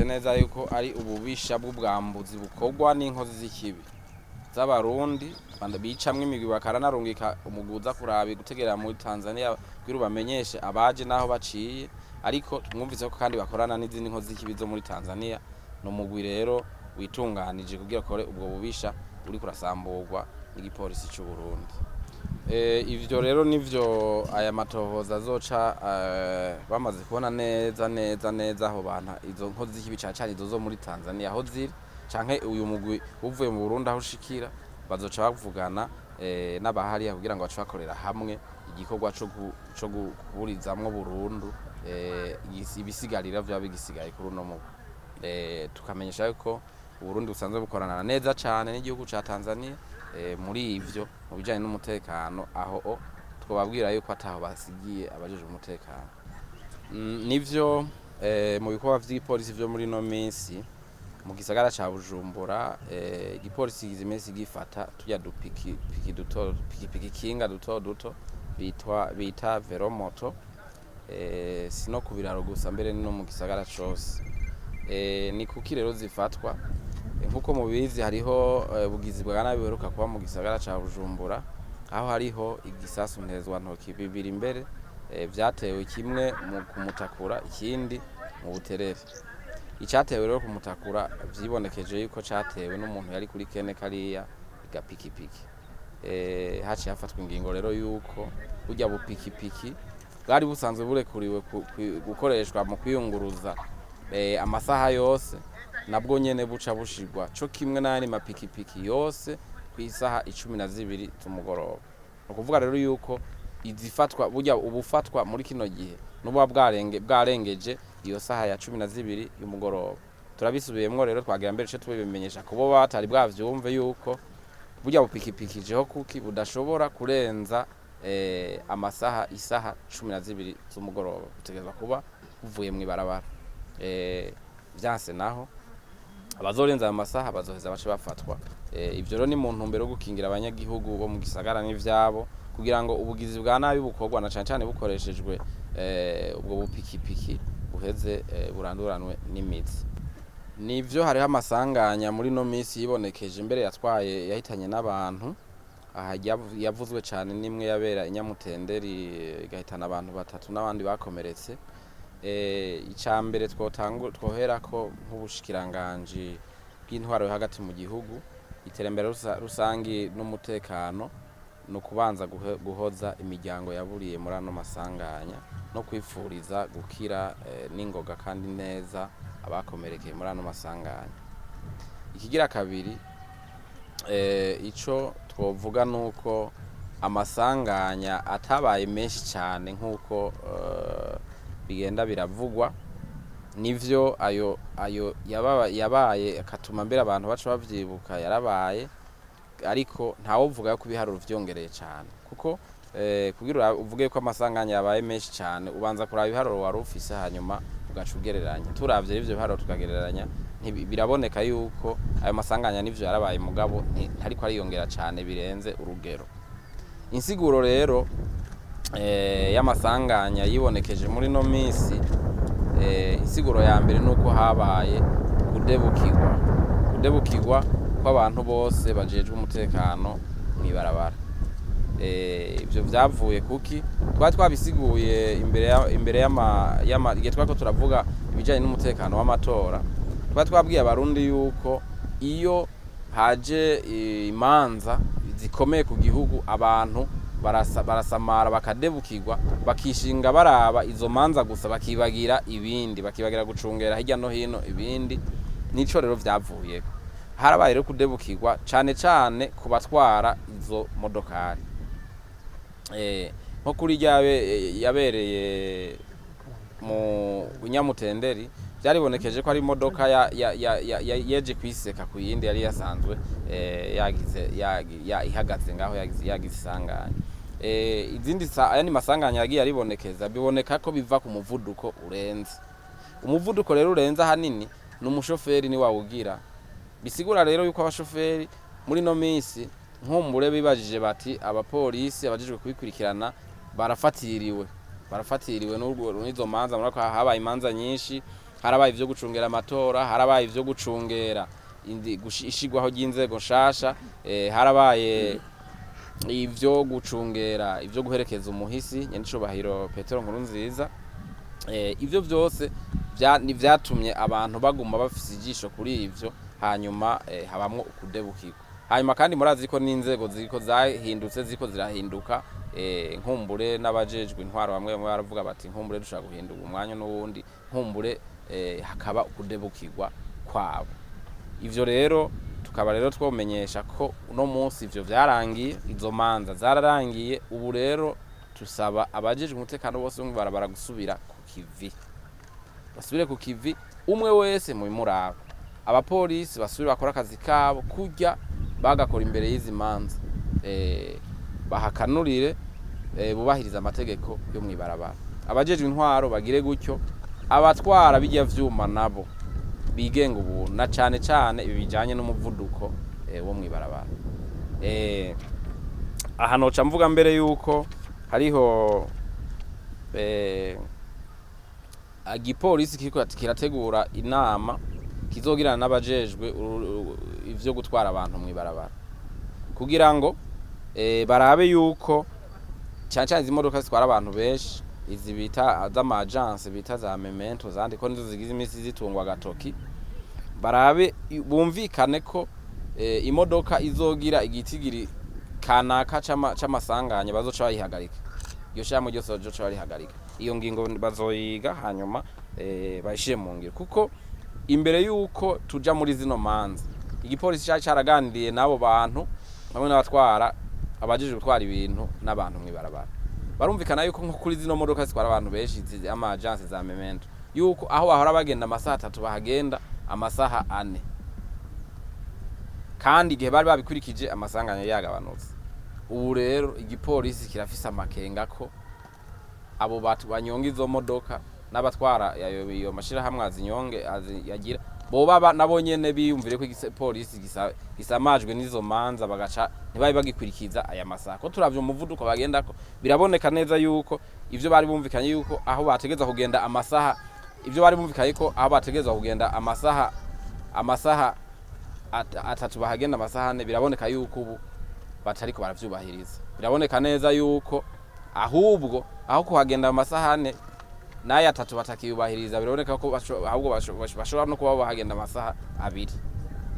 Twumvise neza yuko ari ububisha bw'ubwambuzi bukorwa n'inkozi z'ikibi z'Abarundi bicamwo imigwi, bakaranarungika umugwi uza kuraba gutegera muri Tanzania kugira bamenyeshe abaje naho baciye. Ariko twumvise ko kandi bakorana n'izindi nkozi z'ikibi zo muri Tanzania. Ni umugwi rero witunganije kugira akore ubwo bubisha, uri kurasamburwa n'igipolisi c'u Burundi. Ivyo rero nivyo aya matohoza azoca bamaze kubona neza neza neza aho bantu izo nkozi z'ikibi, cane cane izo zo muri Tanzania, aho ziri, canke uyu mugwi uvuye mu Burundi aho ushikira, bazoca bavugana n'abahariya kugira ngo bace bakorera hamwe igikorwa co kuburizamwo burundu ibisigarira vyaba bigisigaye kuri uno mugwi. Tukamenyesha yuko Uburundi busanzwe bukorana neza cane n'igihugu ca Tanzania muri ivyo mu bijanye n'umutekano. Aho o twobabwira yuko ataho basigiye abajejwe umutekano. Nivyo, mu bikorwa vy'igipolisi vyo muri ino minsi mu gisagara ca Bujumbura, igipolisi kigize iminsi gifata turya dupiki piki duto, pikipiki kinga duto duto bita vélo-moto, si no ku biraro gusa, mbere no mu gisagara cose. Ni kuki rero zifatwa? Nkuko mubizi, hariho bugizi bwa nabi buheruka kuba mu gisagara ca Bujumbura, aho hariho igisasu ntezwantoki bibiri mbere vyatewe, kimwe mu Kumutakura, ikindi mu Buterere. Icatewe rero Kumutakura vyibonekeje yuko catewe n'umuntu yari kuri kene kariya gapikipiki. Haciye hafatwa ingingo rero yuko burya bupikipiki bwari busanzwe burekuriwe gukoreshwa mu kwiyunguruza amasaha yose, nabwo nyene buca bushirwa co kimwe n'ayandi mapikipiki yose kw'isaha 12 z'umugoroba. Ni ukuvuga rero yuko izifatwa, burya ubufatwa muri kino gihe, n'ububa bwarengeje iyo saha ya 12 y'umugoroba. Turabisubiyemwo rero, twagira mbere ico tubimenyesha kubo batari bwavyumve yuko burya bupikipiki jeho kuki budashobora kurenza amasaha isaha 12 z'umugoroba, butegerezwa kuba buvuye mw'ibarabara. Vyanse naho, abazorenza ayo masaha bazoheza bace bafatwa. Ivyo rero ni mu ntumbero yo gukingira abanyagihugu bo mu gisagara n'ivyabo, kugira ngo ubugizi bwa nabi bukorwa na cane cane bukoreshejwe ubwo bupikipiki buheze buranduranwe n'imizi. Nivyo, hariho amasanganya muri no minsi yibonekeje, imbere yatwaye yahitanye n'abantu. Aha yavuzwe cane nimwe yabera inyamutenderi, igahitana abantu batatu n'abandi bakomeretse. Ica mbere twoherako nk'ubushikiranganji bw'intwaro yo hagati mu gihugu, iterambere rusangi n'umutekano, ni ukubanza guhoza imiryango yaburiye muri ano masanganya no kwifuriza gukira n'ingoga kandi neza abakomerekeye muri ano masanganya. Ikigira kabiri, ico twovuga nuko amasanganya atabaye menshi cyane nk'uko bigenda biravugwa. Nivyo, ayo yabaye akatuma mbere abantu baca bavyibuka, yarabaye, ariko ntawovuga ko ibiharuro vyongereye cyane, kuko kugira uvuge ko amasanganya yabaye menshi cyane, ubanza kuraba ibiharuro wari ufise, hanyuma ugaca ugereranya. Turavye ivyo biharuro tukagereranya, biraboneka yuko ayo masanganya nivyo yarabaye, mugabo ntariko ariyongera cyane birenze urugero. Insiguro rero y'amasanganya yibonekeje muri no minsi, insiguro ya mbere nuko habaye kudebukirwa kw'abantu bose bajejwe umutekano mw'ibarabara. Ivyo vyavuye kuki? Twari twabisiguye imbere y'ama igihe twariko turavuga ibijanye n'umutekano w'amatora. Twari twabwiye Abarundi yuko iyo haje imanza zikomeye ku gihugu, abantu barasamara, bakadebukirwa, bakishinga baraba izo manza gusa, bakibagira ibindi, bakibagira gucungera hirya no hino ibindi. Nico rero vyavuyeko. Harabaye rero kudebukirwa cane cane ku batwara izo modokari, nko kuri ryabe yabereye mu Bunyamutenderi, byaribonekeje ko ari imodoka yeje kwiseka ku yindi yari yasanzwe yagize ihagaze ngaho, yagize isanganya. Izindi ayandi masanganya yagiye aribonekeza, biboneka ko biva ku muvuduko urenze. Umuvuduko rero urenze ahanini ni umushoferi ni wawugira. Bisigura rero yuko abashoferi muri no minsi nkumbure bibajije bati abapolisi abajejwe kubikurikirana barafatiriwe n'izo manza. Murako habaye imanza nyinshi. Harabaye ivyo gucungera amatora, harabaye ivyo gucungera ishigwaho ry'inzego nshasha, harabaye ivyo gucungera ivyo guherekeza umuhisi nyenicubahiro Petero Nkurunziza. Ivyo vyose ni vyatumye abantu baguma bafise ijisho kuri ivyo, hanyuma habamwo ukudebukirwa. Hanyuma kandi murazi ko n'inzego ziriko zahindutse, ziriko zirahinduka, nkumbure n'abajejwe intwaro bamwe bamwe baravuga bati nkumbure dushobora guhindura umwanya n'uwundi, nkumbure hakaba ukudebukirwa kwabo. Ivyo rero tukaba rero twomenyesha ko uno munsi ivyo vyarangiye, izo manza zararangiye. Ubu rero tusaba abajejwe umutekano bose bo mw'ibarabara gusubira ku kivi, basubire ku kivi, umwe wese mu bimuraba. Abapolisi basubire bakora akazi kabo kurya bagakora imbere y'izi manza, bahakanurire, bubahiriza amategeko yo mw'ibarabara. Abajejwe intwaro bagire gutyo, abatwara bijya vyuma nabo bigenga ubuntu, na cane cane ibi bijanye n'umuvuduko wo mw'ibarabara. Aha noca mvuga mbere yuko hariho igipolisi kiriko kirategura inama kizogirana n'abajejwe ivyo gutwara abantu mw'ibarabara, kugira ngo barabe yuko cane cane izi modoka zitwara abantu benshi, izi bita z'ama agence bita za Memento zandi, ko nizo zigize imisi zitungwa agatoki, barabe bumvikane ko imodoka izogira igitigiri kanaka c'amasanganya bazoca bayihagarika, iyo shirahamwe ryose bazoca barihagarika. Iyo ngingo bazoyiga hanyuma bayishire mu ngiro, kuko imbere yuko tuja muri zino manza igipolisi cari caraganiriye n'abo bantu hamwe n'abatwara, abajejwe gutwara ibintu n'abantu mw'ibarabara, barumvikana yuko nko kuri zino modoka zitwara abantu benshi izi ama agence za Memento, yuko aho bahora bagenda amasaha 3 bahagenda amasaha 4, kandi igihe bari babikurikije amasanganya yagabanutse. Ubu rero igipolisi kirafise amakenga ko abo banyonga izo modoka n'abatwara iyo mashirahamwe azinyonge yagira boba nabo nyene biyumvire ko igipolisi gisamajwe n'izo manza, bagaca ntibabe bagikurikiza aya masaha. Ko turavye umuvuduko bagendako, biraboneka neza yuko ivyo bari bumvikanye yuko aho bategezwa kugenda amasaha, ivyo bari bumvikanye ko aho bategezwa kugenda amasaha 3 bahagenda amasaha 4, biraboneka yuko ubu batariko baravyubahiriza. Biraboneka neza yuko ahubwo aho kuhagenda amasaha 4 n'aya 3 batakiyubahiriza, biraboneka ko ahubwo bashobora no kuba bahagenda amasaha 2.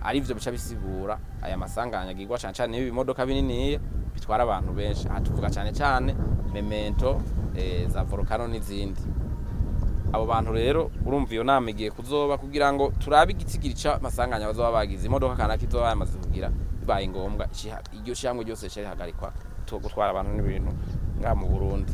Ari ivyo bica bisigura aya masanganya agirwa cane cane n'ibi bimodoka bininiya bitwara abantu benshi. Aha tuvuga cane cane Memento, za Volcano n'izindi. Abo bantu rero urumva iyo nama igiye kuzoba kugira ngo turabe igitigiri c'amasanganya bazoba bagize, imodoka kanaka izoba yamaze kugira, bibaye ngombwa iryo shirahamwe ryose rica rihagarikwa gutwara abantu n'ibintu ngaha mu Burundi.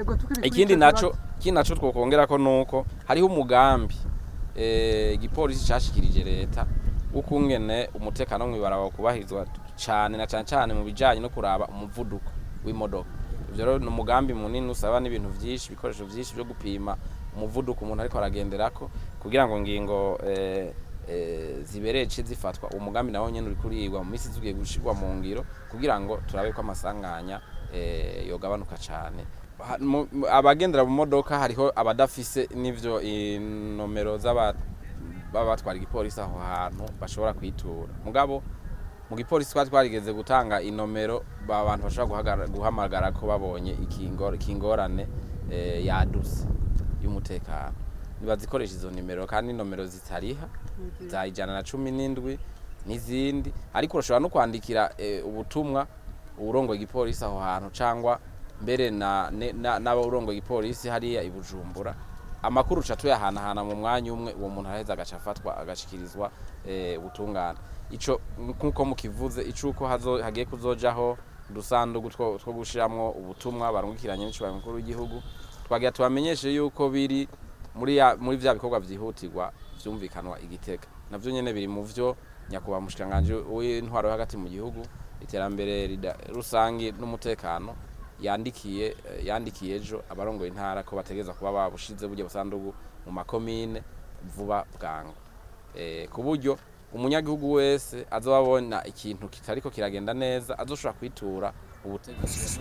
Ego, tukiri kuri Ikindi ico naco, kibazo. ikindi naco twokongerako nuko hariho umugambi igipolisi cashikirije leta w'ukungene umutekano mw'ibarabara kubahirizwa cane, na cane cane mu bijanye no kuraba umuvuduko w'imodoka. Ivyo rero ni umugambi munini usaba n'ibintu vyinshi, ibikoresho vyinshi vyo gupima umuvuduko umuntu ariko aragenderako, kugira ngo ngingo zibereye ce zifatwa. Uwo mugambi nawo nyene uriko urigwa, mu misi tugiye gushirwa mu ngiro kugira ngo turabe ko amasanganya yogabanuka cane. Abagendera mu modoka hariho abadafise n'ivyo inomero z'aba baba batwara igipolisi aho hantu bashobora kwitura. Mugabo mu gipolisi twari twarigeze gutanga inomero abantu bashobora guhamagara ko babonye ikingorane yadutse y'umutekano. Nibazikoresha izo nimero, kandi inomero zitariha za 117 n'izindi, ariko urashobora no kwandikira ubutumwa uwurongoye igipolisi aho hantu, cangwa mbere n'abawurongoye igipolisi hariya i Bujumbura. Amakuru uca tuyahanahana mu mwanya umwe, uwo muntu araheza agaca afatwa agashikirizwa ubutungane. Ico nkuko mukivuze, icuko hagiye kuzojaho udusandugu two gushiramwo ubutumwa barungikiranye n'icubahiro mukuru w'igihugu, twagira tubamenyeshe yuko biri muri vya bikorwa vyihutirwa vyumvikanwa i Gitega. Navyo nyene biri mu vyo nyakubahwa mushikiranganji w'intwaro yo hagati mu gihugu, iterambere rusangi n'umutekano yandikiye ejo abarongoye intara ko bategerezwa kuba babushize burya busandugu mu makomine vuba bwangu, ku buryo umunyagihugu wese azobabona ikintu kitariko kiragenda neza azoshobora kwitura ubutegetsi.